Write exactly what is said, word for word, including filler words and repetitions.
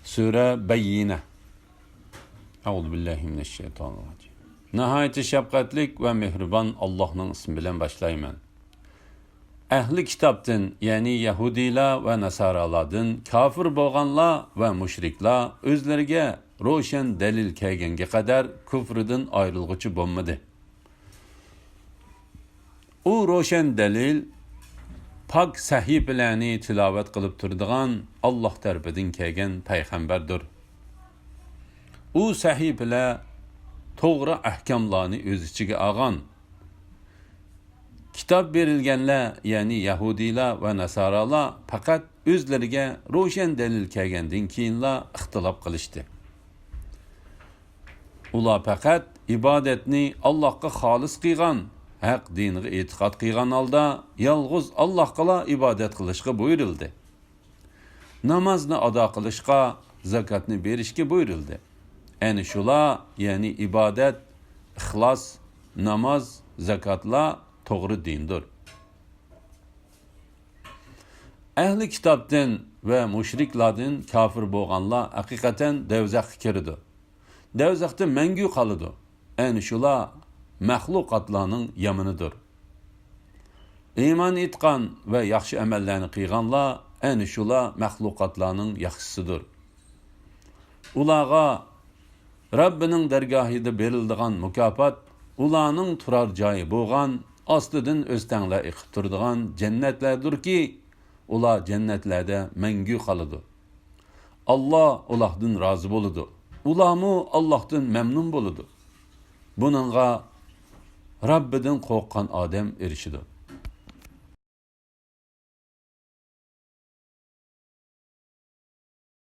سۈرە بەييىنە. ئەئۇزۇ بىللاھى مىنەششەيتانىررەجىم. ناھايىتى شەپقەتلىك ۋە مېھرىبان ئاللاھنىڭ ئىسمى بىلەن باشلايمەن. ئەھلى كىتابتىن، يەنى يەھۇدىيلار ۋە ناسارالاردىن كاپىر بولغانلار ۋە مۇشرىكلار ئۆزلىرىگە روشەن دەلىل كەلگەنگە قەدەر كۇفرىدىن ئايرىلغۇچى بولمىدى. ئۇ روشەن دەلىل پاك سەھىپىلەرنى تىلاۋەت قىلىپ تۇرىدىغان ئاللاھ تەرىپىدىن كەلگەن پەيغەمبەردۇر. ئۇ سەھىپىلەر توغرا ئەھكاملارنى ئۆز ئىچىگە ئالغان. كىتاب بېرىلگەنلەر، يەنى يەھۇدىيلار ۋە ناسارالار پەقەت ئۆزلىرىگە روشەن دەلىل كەلگەندىن كېيىنلا ئىختىلاپ قىلىشتى. ئۇلار پەقەت ئىبادەتنى ئاللاھقا خالىس قىلغان، ھەق دىنىغا ئېتىقاد قىلغان ھالدا يالغۇز ئاللاھقىلا ئىبادەت قىلىشقا بۇيرۇلدى. نامازنى ئادا قىلىشقا، زاكاتنى بېرىشكە بۇيرۇلدى. ئەنە شۇلار، يەنى ئىبادەت، ئىخلاس، ناماز، زاكاتلار توغرا دىندۇر. ئەھلى كىتابتىن ۋە مۇشرىكلاردىن كاپىر بولغانلار ھەقىقەتەن دەۋزەخكە كىرىدۇ. دەۋزەختە مەڭگۈ قالىدۇ. ئەنە شۇلار مەخلۇقاتلارنىڭ يامىنىدۇر. ئىمان ئېيتقان ۋە ياخشى ئەمەللەرنى قىلغانلار ئەنە شۇلار مەخلۇقاتلارنىڭ ياخشىسىدۇر. ئۇلارغا رەببىنىڭ دەرگاھىدا بېرىلىدىغان مۇكاپات ئۇلارنىڭ تۇرار جايى بولغان ئاستىدىن ئۆستەڭلەر ئېقىپ تۇرىدىغان جەننەتلەردۇركى، ئۇلار جەننەتلەردە مەڭگۈ قالىدۇ. ئاللاھ ئۇلاردىن رازى بولىدۇ. ئۇلارمۇ ئاللاھتىن مەمنۇن بولىدۇ. بۇنىڭغا رەببىدىن قورققان ئادەم ئېرىشىدۇ.